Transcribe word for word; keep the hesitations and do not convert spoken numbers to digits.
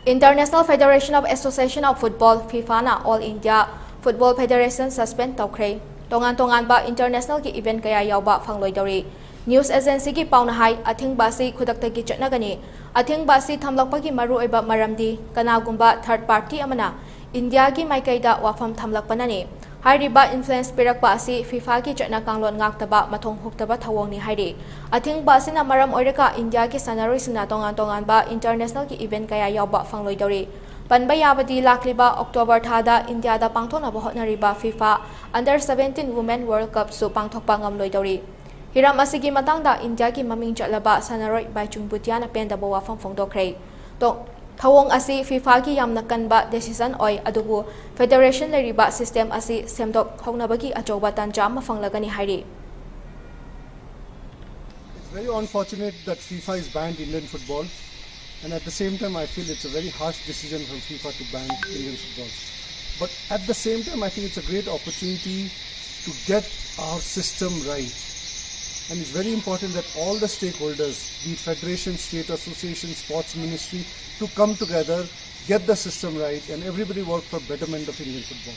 International Federation of Association of Football, FIFAꯅ All India Football Federation suspend ꯇꯧꯈ꯭ꯔꯦ꯫ ꯇꯣꯉꯥꯟ ꯇꯣꯉꯥꯟꯕ internationalꯒꯤ event ꯀꯌꯥ ꯌꯥꯎꯕ ꯐꯪꯂꯣꯏꯗꯧꯔꯤ꯫ News agencyꯒꯤ ꯄꯥꯎꯅ ꯍꯥꯏ, ꯑꯊꯤꯡꯕ ꯑꯁꯤ ꯈꯨꯗꯛꯇꯒꯤ ꯆꯠꯅꯒꯅꯤ꯫ ꯑꯊꯤꯡꯕ ꯑꯁꯤ ꯊꯝꯂꯛꯄꯒꯤ ꯃꯔꯨꯑꯣꯏꯕ ꯃꯔꯝꯗꯤ ꯀꯅꯥꯒꯨꯝꯕ third party ꯑꯃꯅ ꯏꯟꯗꯤꯌꯥꯒꯤ ꯃꯥꯏꯀꯩꯗ ꯋꯥꯐꯝ ꯊꯝꯂꯛꯄꯅꯅꯤ꯫ ꯍꯥꯏꯔꯤꯕ influence ꯄꯤꯔꯛꯄ ꯑꯁꯤ FIFAꯒꯤ ꯆꯠꯅ ꯀꯥꯡꯂꯣꯟ ꯉꯥꯛꯇꯕ ꯃꯊꯣꯡ ꯍꯨꯛꯇꯕ ꯊꯧꯑꯣꯡꯅꯤ ꯍꯥꯏꯔꯤ꯫ ꯑꯊꯤꯡꯕ ꯑꯁꯤꯅ ꯃꯔꯝ ꯑꯣꯏꯔꯒ ꯏꯟꯗꯤꯌꯥꯒꯤ ꯁꯥꯟꯅꯔꯣꯏꯁꯤꯡꯅ ꯇꯣꯉꯥꯟ ꯇꯣꯉꯥꯟꯕ internationalꯒꯤ event ꯀꯌꯥ ꯌꯥꯎꯕ ꯐꯪꯂꯣꯏꯗꯧꯔꯤ꯫ ꯄꯟꯕ ꯌꯥꯕꯗꯤ, ꯂꯥꯛꯂꯤꯕ October ꯊꯥꯗ ꯏꯟꯗꯤꯌꯥꯗ ꯄꯥꯡꯊꯣꯛꯅꯕ ꯍꯣꯠꯅꯔꯤꯕ FIFA Under seventeen Women World Cupꯁꯨ ꯄꯥꯡꯊꯣꯛꯄ ꯉꯝꯂꯣꯏꯗꯧꯔꯤ꯫ ꯍꯤꯔꯝ ꯑꯁꯤꯒꯤ ꯃꯇꯥꯡꯗ ꯏꯟꯗꯤꯌꯥꯒꯤ ꯃꯃꯤꯡ ꯆꯠꯂꯕ ꯁꯥꯟꯅꯔꯣꯏ ꯕꯥꯏꯆꯨꯡ ꯕꯨꯇꯤꯌꯥꯅ ꯄꯦꯟꯗꯕ ꯋꯥꯐꯝ ꯐꯣꯡꯗꯣꯛꯈ꯭ꯔꯦ꯫ ꯇꯣ-, ꯊꯧꯑꯣꯡ ꯑꯁꯤ FIFAꯒꯤ ꯌꯥꯝꯅ ꯀꯟꯕ decision ꯑꯣꯏ, ꯑꯗꯨꯕꯨ federation ꯂꯩꯔꯤꯕ system ꯑꯁꯤ ꯁꯦꯝꯗꯣꯛꯍꯧꯅꯕꯒꯤ ꯑꯆꯧꯕ ꯇꯥꯟꯖꯥ ꯑꯃ ꯐꯪꯂꯒꯅꯤ ꯍꯥꯏꯔꯤ꯫ It's very unfortunate that FIFA has banned Indian football, and at the same time, I feel it's a very harsh decision from FIFA to ban Indian football. But at the same time, I think it's a great opportunity to get our system right. And it's very important that all the stakeholders, be it federation, state association, sports ministry, to come together, get the system right, and everybody work for betterment of Indian football.